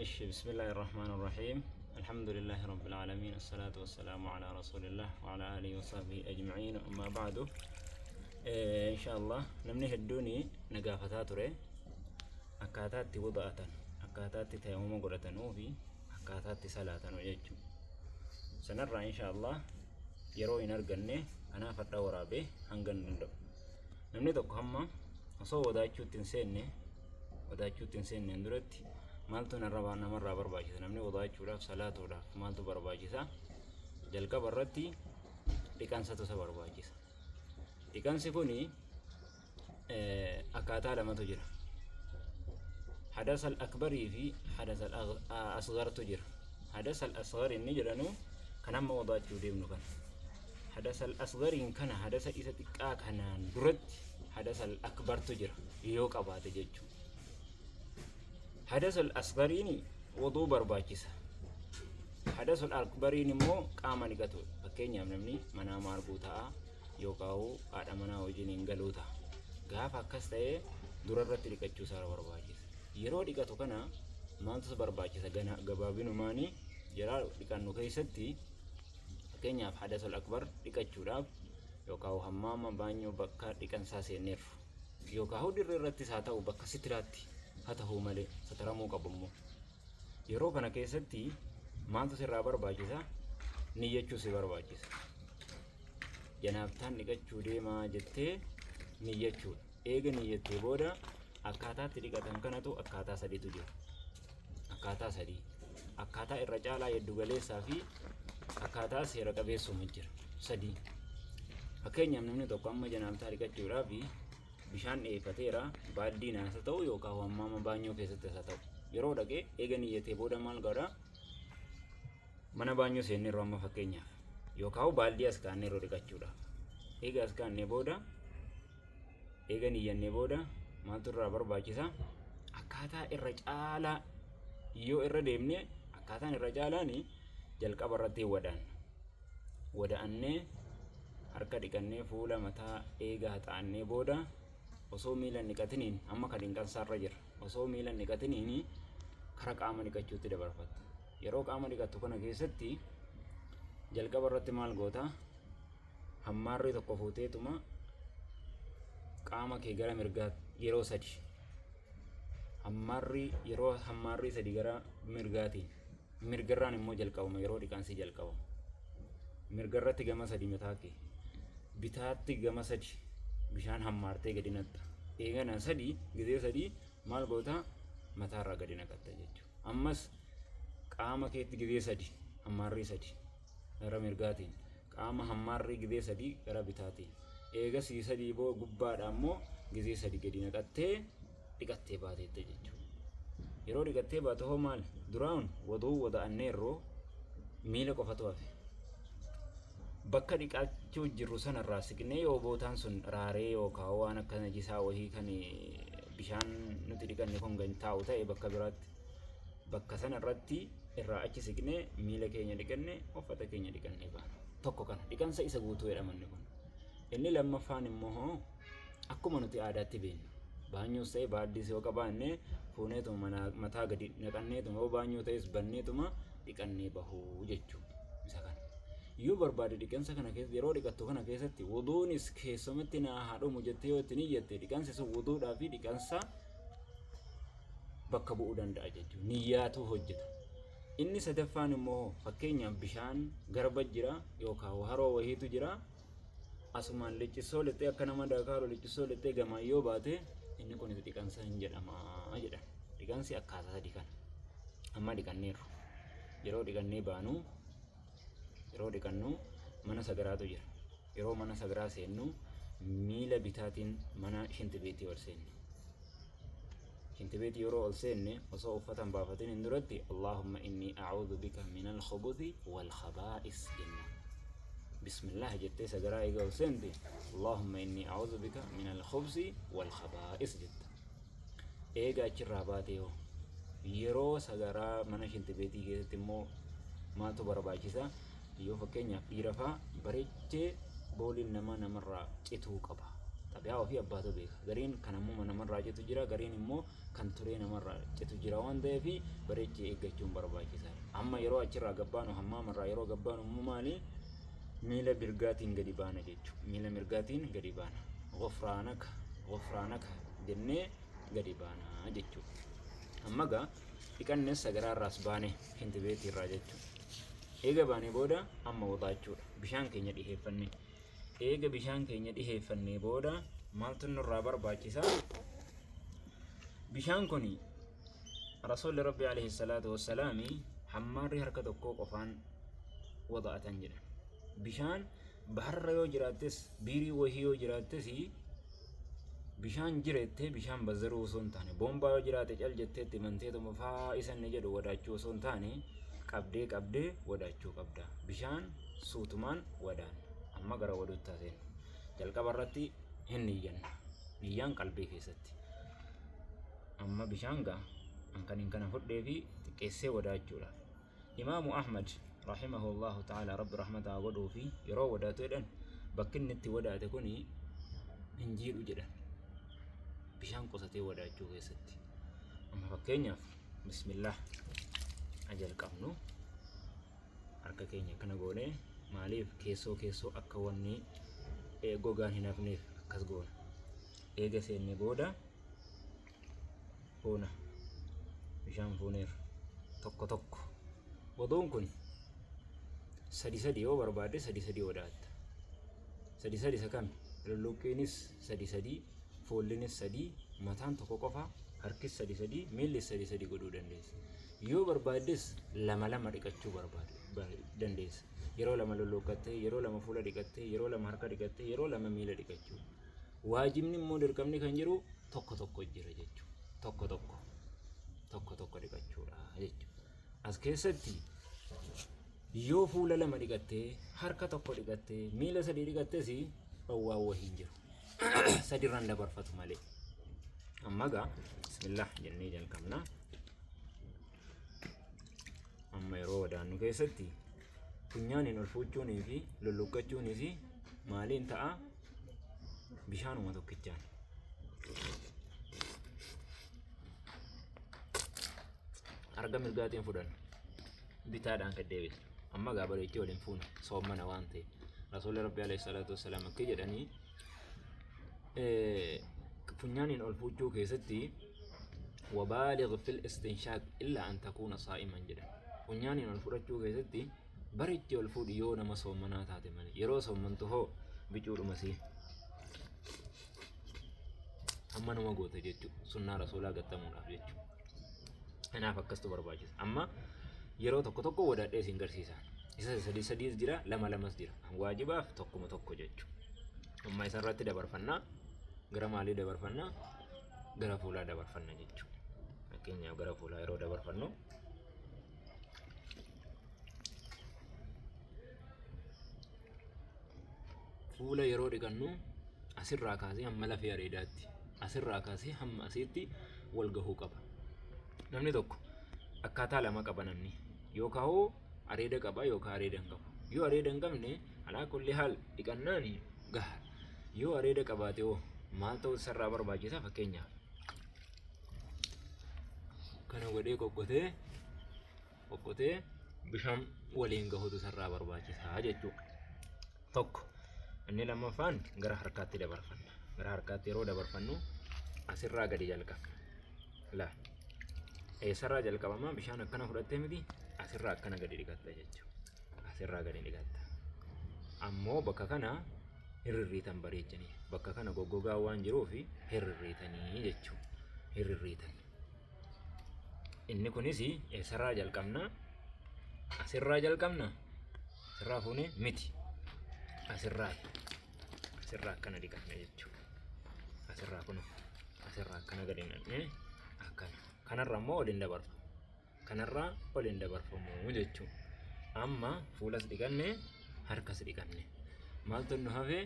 Ishi bismillahi irrahmaan irrahiim alhamdulillahi rabbil aalamiin assalaatu wassalaamu alaa rasuulillah wa alaa aalihi wa sahbihi ajma'iin ammaa ba'du. Insha Allah namni hedduun na gaafataa ture akkaataa itti wuda'atan, akkaataa itti tayammuma godhatanuu fi akkaataa itti salaatanu jechuudha. Sanarraa insha Allah yeroo hin arganne, kanaaf hadha waraabee hanga hin danda'u. Namni tokko hamma osoo wadaachuutti hin seenne, wadaachuutti hin seenneen duratti maaltu narra namarraa barbaachisa? Namni wadaachuudhaaf, salaatuudhaaf maaltu barbaachisa? Jalqaba irratti dhiqansatu isa barbaachisa. Dhiqansi kuni akkaataa lamatu jira. Hadasal akbarii fi hadasal asgartu jira. Hadasal asgar inni jedhanu kan amma wadaachuu deemnu kana. Hadasal asgariin kana, hadasa isa xiqqaa kanaan duratti hadasal akbartu jira yoo qabaate jechuudha. Hadasal asgariin wuduu barbaachisa. Hadasul akbariin immoo qaama dhiqatudha. Fakkeenyaaf namni manaa arguu ta'a yookaan haadha manaa wajjin hin galuu ta'a. Gaafa akkas ta'e dura irratti dhiqachuu isaa barbaachisa. Yeroo dhiqatu kana maaltu isa barbaachisa? Gana gabaabinumaanii yeroo dhiqannu keessatti, fakkeenyaaf hadasul akbar dhiqachuudhaaf yookaan hammaama, baanyoo, bakka dhiqansaa seenneerru yookaan dirree irrattis haa ta'u, bakka sitiraatti haa ta'uu malee sataramuu qabu immoo. Yeroo kana keessatti maaltu sirraa barbaachisa? Niyyachuu si barbaachisa. Janaabtaan dhiqachuu deemaa jettee niyyachuudha. Eega niyyattee booda akkaataatti dhiqatan kanatu akkaataa sadiitu jira. Akkaataa sadii. Akkaataa irra caalaa, heddu galeessaa fi akkaataa seera qabeessuma jira. Sadii. Fakkeenyaaf namni tokko amma janaabtaa dhiqachuudhaaf bishaan dhiyeeffateera, baaldiin haa ta'u yookaan hammaama baanyoo keessatti haa ta'u. Yeroo dhaqee eega niyyatee booda maal godha? Mana baanyoo seenneerru amma fakkeenyaaf yookaan baaldii as kaa'anneerru dhiqachuudhaaf. Eega as kaa'annee booda, eega niyyannee booda maaltu irraa barbaachisa? Akkaataa irra caalaa yoo irra deemne, akkaataan irra caalaan jalqaba irratti wadaanna. Wada'annee, harka dhiqannee, fuula mataa eega haxaa'annee booda, osoo miila hin dhiqatiniin, amma kan dhiqansaarra jira, osoo miila hin dhiqatiniin kara qaama dhiqachuutti dabarfatta. Yeroo qaama dhiqattu kana keessatti jalqaba irratti maal goota? Hammaarrii tokko fuuteetuma qaama kee gara mirgaa yeroo sadi hammaarrii, yeroo hammaarrii sadi gara mirgaatiin, mirgarraan immoo jalqabama. Yeroo dhiqansi jalqabamu mirgarratti gama sadi mataa kee, bitaatti gama sadi bishaan hammaartee gadi naqxa. Eegana sadi gizee sadi maal goota? Mataarraa gadi naqatta jechuudha. Ammas qaama keetti gizee sadi hammaarrii sadi gara mirgaatiin, qaama hammaarrii gizee sadi gara bitaatiin, eegasii sadii boo gubbaadha ammoo gizee sadi gadi naqattee dhiqattee baateetta jechuudha. Yeroo dhiqattee baatu hoo maal? Duraan waduu wada'anneerroo miila qofatu hafe. Bakka dhiqachuu jirru sanarraa siqnee yoo bootaan sun raaree yookaan waan akka najisaa wahii kan bishaan nuti dhiqanne kun kan taa'u ta'e, bakka biraatti bakka sanarratti irraa achi siqnee miila keenya dhiqanne, uffata keenya dhiqannee baana. Tokko kana dhiqansa isa guutuu jedhama inni kun. Inni lammaffaan immoo hoo akkuma nuti aadaatti beeknu, baanyoos ta'e baaddiis yoo qabaanne, fuuneetuma mataa gadi naqanneetuma, yoo baanyoo ta'es banneetuma dhiqannee bahuu jechuudha. Isa kana. Yoo barbaade dhiqansa kana keessa, yeroo dhiqattu kana keessatti wuduunis keessumatti naa haa dhumu jettee yoo itti niyyatte, dhiqansi sun wuduudhaa fi dhiqansa bakka bu'uu danda'a jechuudha. Niyyaatu hojjeta. Inni sadaffaan immoo fakkeenyaaf bishaan garba jira yookaan haroo wahiitu jira. Asumaan liccissoo lixxee, akka nama daakaaru liccissoo lixxee gamaan yoo baate, inni kunis dhiqansa hin jedhama jedha. Dhiqansi akkaataa sadi kana. Amma dhiqanneerru. Yeroo dhiqannee baanu, yeroo dhiqannu mana sagaraatu jira. Yeroo mana sagaraa seennu miila bitaatiin mana shintibeetii ol seenna. Shintibeetii yeroo ol seenne osoo uffata hin baafatin hin duratti "Allahumma inni a'uudhu bika min al-khubuthi wal khabaa'is" jenna. Bismillah jettee sagaraa eega ol seente "Allahumma inni a'uudhu bika min al-khubsi wal khabaa'is" jetta. Eega achirraa baatee hoo yeroo sagaraa mana shintibeetii keessatti immoo maaltu barbaachisa? Yoo fakkeenyaaf dhiira faa bareechee booliin namaa namarraa cituu qaba. Xabi'aa ofii abbaatu beeka. Gariin kan ammuma namarraa citu jira, gariin immoo kan turee namarraa citu jira waan ta'eef bareechee eeggachuun barbaachisaadha. Amma yeroo achirraa gabbaanu hammaamarraa yeroo gabbaanu immoo maali? Miila mirgaatiin gadi baana jechuudha. Miila mirgaatiin gadi baana. Ghufraanaka ghufraanaka jennee gadi baana jechuudha. Amma gaa dhiqannes sagaraarraas baane fintibeetiirraa jechuudha. Eega baanee booda amma wadaachuudha. Bishaan keenya dhiheeffanne. Eega bishaan keenya dhiheeffannee booda maaltu nurraa barbaachisa? Bishaan kun Rasuulli Rabbi alayhi salaatu wassalaami hammaarri harka tokkoo qofaan wada'atan jedhan. Bishaan baharra yoo jiraattes biirii wahii yoo jiraattes bishaan jireettee bishaan bazzaruu osoo hin taane boombaa yoo jiraate cal jetteetti manteetuma faa isa inni jedhu wadaachuu osoo hin taane qabdee qabdee wadaachuu qabda. Bishaan suutumaan wadaan. Amma gara waduutti haa seennu. Jalqaba irratti hin niyyanna. Niyyaan qalbii keessatti. Amma bishaan gaa an kan hin kana fudhee fi xiqqeessee wadaachuudha. Imaamu Ahmad rahimahullahu ta'ala rabbi rahmata haa godhuu fi yeroo wadaatu jedhan bakki inni itti wadaate kuni hin jiidhu jedhan. Bishaan qusatee wadaachuu keessatti. Amma fakkeenyaaf bismillah ajalqabnu. Harka keenya akkana goone maaliif keessoo keessoo akka wanni gogaan hin hafneef akkas goona. Eega seenne booda fuuna bishaan fuuneerra tokko tokko. Oduun kun sadi sadi yoo barbaadde sadi sadi wadaatta. Sadi sadi isa kami? Lulluqqiinis sadi sadi, fuullinis sadi, mataan tokko qofa, harkis sadi sadi, miillis sadi sadi godhuu dandeessa. Yoo barbaaddes lama lama dhiqachuu dandeessa. Yeroo lama lulluuqqattee, yeroo lama fuula dhiqattee, yeroo lama harka dhiqattee, yeroo lama miila dhiqachuu. Waajibni immoo dirqamni kan jiru tokko tokko jira jechuudha. Tokko tokko. Tokko tokko dhiqachuudha jechuudha. As keessatti yoo fuula lama dhiqattee, harka tokko dhiqattee, miila sadii dhiqattes dhowwaan wahii hin jiru. Sadirraan dabarfatu malee. Amma gaa bismillah jennee jalqabna. Amma yeroo wadaannu keessatti funyaaniin ol fuuchuunii fi lulluqqachuunis maaliin ta'a? Bishaanuma tokkichaan. Harka mirgaatiin fudhanna. Bitaadhaan gad deebisna. Amma gaa bareechee waliin fuuna soommana waan ta'eef. Rasuulli Rabbi alayhi salaatu wassalaam akka jedhanii funyaaniin ol fuuchuu keessatti wabaaligh fil istinshaaq illa an takuuna saa'iman jedhan. Funyaaniin ol fudhachuu keessatti bareechee ol fuudhi yoo nama soommanaa taate malee. Yeroo soommantu hoo bicuudhuma sii. Amma nama goota jechuudha. Sunnaa rasuulaa gattamuudhaaf jechuudha. Kanaaf akkastu barbaachisa. Amma yeroo tokko tokko wadaadhee isin garsiisa. Isa sadii sadiis jira, lama lamas jira. Waajibaaf tokkuma tokko jechuudha. Amma isa irratti dabarfannaa. Gara maalii dabarfannaa? Gara fuulaa dabarfanna jechuudha. Fakkeenyaaf gara fuulaa yeroo dabarfannu fuula yeroo dhiqannu asirraa kaasee hamma lafee areedaatti asirraa kaasee hamma asiitti wal gahuu qaba. Namni tokko akkaataa lama qaba namni yookaan hoo areeda qaba yookaan areeda hin qabu. Yoo areeda hin qabne alaa kulli haal dhiqannaan gaha. Yoo areeda qabaate hoo maal ta'uu isarraa barbaachisa fakkeenyaaf kana godhee qoqqotee qoqqotee bishaan waliin gahuutu isarraa barbaachisaa jechuudha. Tokko inni lammaffaan gara harkaatti dabarfanna. Gara harkaatti yeroo dabarfannu asirraa gadi jalqabna. Laa eessarraa jalqabamaa bishaan akkana fudhattee miti asirraa akkana gadi dhiqatta jechuudha. Asirraa gadi dhiqatta. Ammoo bakka kana hirrirriitan bareechanii bakka kana goggogaa waan jiruuf hirrirriitanii jechuudha. Hirrirriitan. Inni kunis eessarraa jalqabna? Asirraa jalqabna? Asirraa fuunee miti. Asirraa. Asirraa akkana dhiqanna jechuudha. Asirraa kun asirraa akkana gadi naqnee akkana. Kanarra immoo ol hin dabarfamu. Kanarraa ol hin dabarfamu jechuudha. Amma fuulas dhiqanne harkas dhiqanne. Maaltu nu hafe?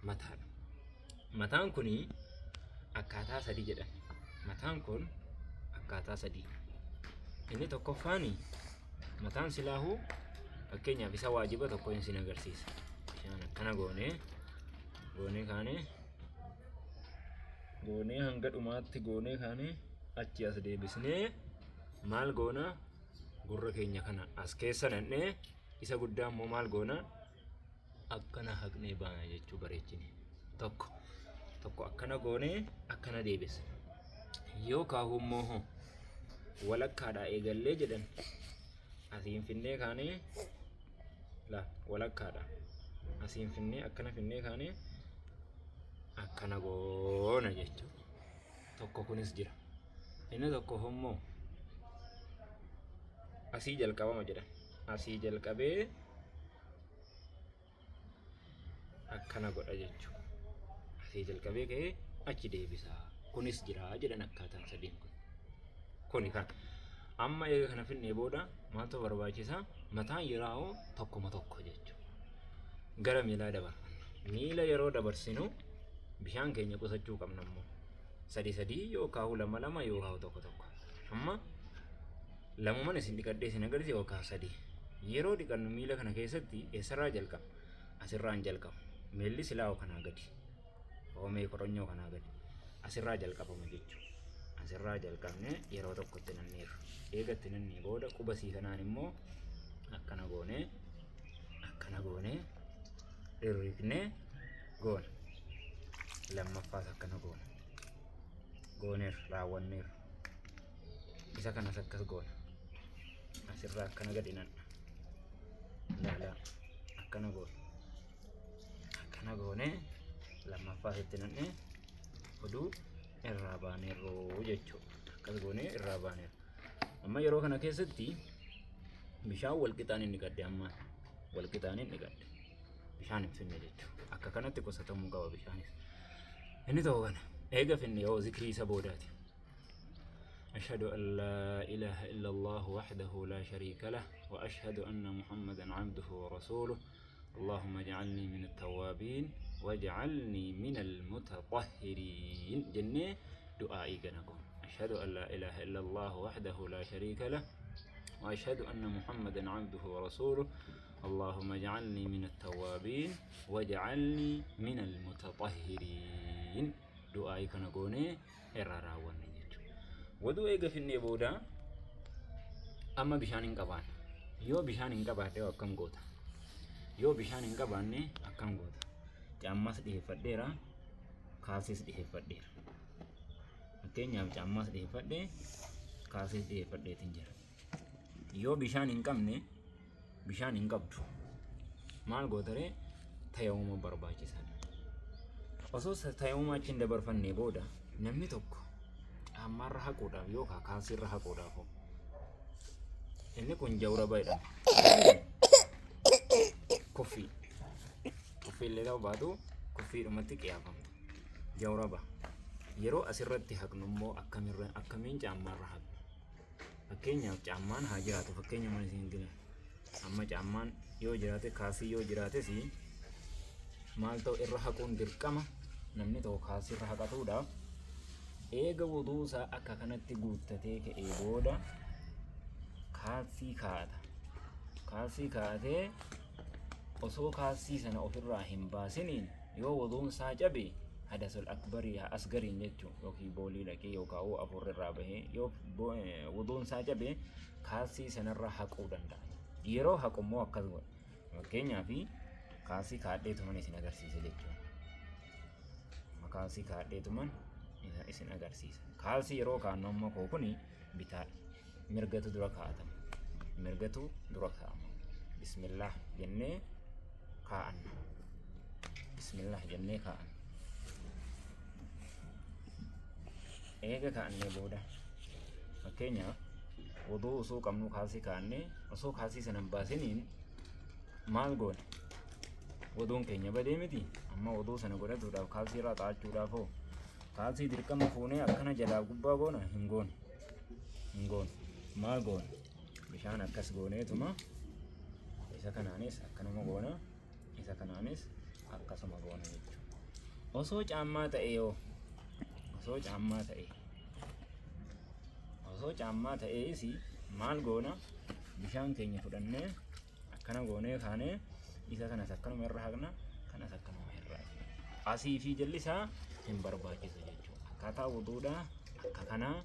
Mataadha. Mataan kun akkaataa sadii jedhan. Mataan kun akkaataa sadii. Inni tokkoffaan mataan silaahuu fakkeenyaaf isa waajiba tokko isin agarsiisa. Bishaan akkana goonee goonee kaanee Goonee hanga dhumaatti goonee kaanee achi as deebisnee maal goona? Gurra keenya kana as keessa nannee isa guddaa immoo maal goona? Akkana haqnee baana jechuu bareechine. Tokko tokko akkana goonee akkana deebisna. Yoo kaahuu immoo hoo walakkaadhaa eegallee jedhan asiin finnee kaanee la walakkaadha. Asiin finnee akkana finnee kaanee akkana goona jechuudha. Tokko kunis jira. Inni tokko immoo asii jalqabama jedhan. Asii jalqabee akkana godha jechuudha. Asii jalqabee ka'ee achi deebisa. Kunis jira jedhan akkaataan sadiin kun. Kuni kan. Amma eega kana finnee booda maaltu barbaachisa? Mataan yeroo tokkoma tokko jechuudha. Gara miilaa dabarfanna. Miila yeroo dabarsinu bishaan keenya qusachuu qabna immoo. Sadi sadii yookaan lama lama yookaan tokko tokko. Amma lamuman isin dhiqadhee isin agarsiise yookaan sadii. Yeroo dhiqannu miila kana keessatti eessarraa jalqabna? Asirraan jalqabu. Miilli silaa kanaa gadi. Oomee koronyoo kanaa gadi. Asirraa jalqabama jechuudha. Asirraa jalqabnee yeroo tokkotti nanneerra. Eega itti nannee booda quba sii kanaan immoo akkana goonee akkana goonee rirriqnee goona. Lammaffaas akkana goona. Gooneerra raawwanneerra. Isa kanas akkas goona. Asirraa akkana gadi nanna. Ilaalaa akkana goona. Akkana goonee lammaffaas itti nannee oduu irraa baaneerroo jechuudha. Akkas goonee irraa baaneerra. Amma yeroo kana keessatti bishaan wal qixaan inni gadde amma wal qixaan inni gadde bishaan hin finne jechuudha. Akka kanatti qusatamuu qaba bishaanis. Inni tokko kana eega finne yoo zikrii isa boodaati. أشهد أن لا إله إلا الله وحده لا شريك له وأشهد أن محمدا عبده ورسوله اللهم اجعلني من التوابين واجعلني من المتطهرين جنة دعائي كنكون أشهد أن لا إله إلا الله وحده لا شريك له وأشهد أن محمدا عبده ورسوله اللهم اجعلني من التوابين واجعلني من المتطهرين دعائي كنكون إرراوان. Waduu eega finnee booda amma bishaan hin qabaanne. Yoo bishaan hin qabaanne akkam goota? Yoo bishaan hin qabaanne akkam goota? Caammaas dhiyeeffadheera, kaalsiis dhiyeeffadheera. Fakkeenyaaf caammaas dhiyeeffadhee, kaalsiis dhiyeeffadheetiin jira. Yoo bishaan hin qabne, bishaan hin qabdu. Maal gootaree? Tayammuma barbaachisaadha. Osoo tayammuma achi hin dabarfannee booda namni tokko caammaarra haquudhaaf yookaan kaalsiirra haquudhaaf inni kun jawraba jedhama. Kuffii. Kuffii illee ta'uu baatu kuffiidhumatti qiyaafamta. Jawraba. Yeroo asirratti haqnu immoo akkamirra akkamiin caammaarra haqna? Fakkeenyaaf caammaan haa jiraatu fakkeenya mana isin gila. Amma caammaan yoo jiraate kaalsii yoo jiraates maal ta'u irra haquun dirqama namni tokko kaalsii irra haqatuudhaaf eega wuduusaa akka kanatti guuttatee ka'ee booda kaalsii kaa'ata. Kaalsii kaa'atee osoo kaalsii sana ofirraa hin baasiniin yoo wuduun isaa cabe hadasul akbarii asgariin jechuun yookiin boolii dhaqee yookaan afur irraa bahee yoo wuduun isaa cabe kaalsii sanarra haquu danda'a. Yeroo haqu immoo akkas godha. Fakkeenyaaf kaalsii kaadheetuman isin agarsiisa jechuudha. Kaalsii kaadheetuman isin agarsiisa. Kaalsii yeroo kaannu amma koo kuni bitaadha. Mirgatu dura kaa'atama. Mirgatu dura kaa'ama. Bismillah jennee kaa'anna. Bismillah jennee kaa'anna. Eega kaa'annee booda fakkeenyaaf wuduu osoo qabnu kaalsii kaa'annee osoo kaalsii sana hin baasiniin maal goona? Wuduun keenya badee miti amma wuduu sana godhatuudhaaf kaalsii irraa xa'achuudhaaf hoo kaalsii dirqama fuunee akkana jalaa gubbaa goona hin goonu. Hin goonu. Maal goona? Bishaan akkas gooneetuma isa kanaanis akkanuma goona isa kanaanis akkasuma goona jechuudha. Osoo caammaa ta'e yoo osoo caammaa ta'e osoo caammaa ta'ees maal goona? Bishaan keenya fudhannee akkana goonee kaanee isa kanas akkanuma irra haqna kanas akkanuma irra haqna. Asii fi jalli isaa hin barbaachisu jechuudha. Akkaataa wuduudhaa akka kanaa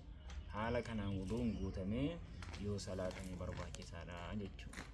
haala kanaan wuduun guutamee yoo salaatame barbaachisaadha jechuudha.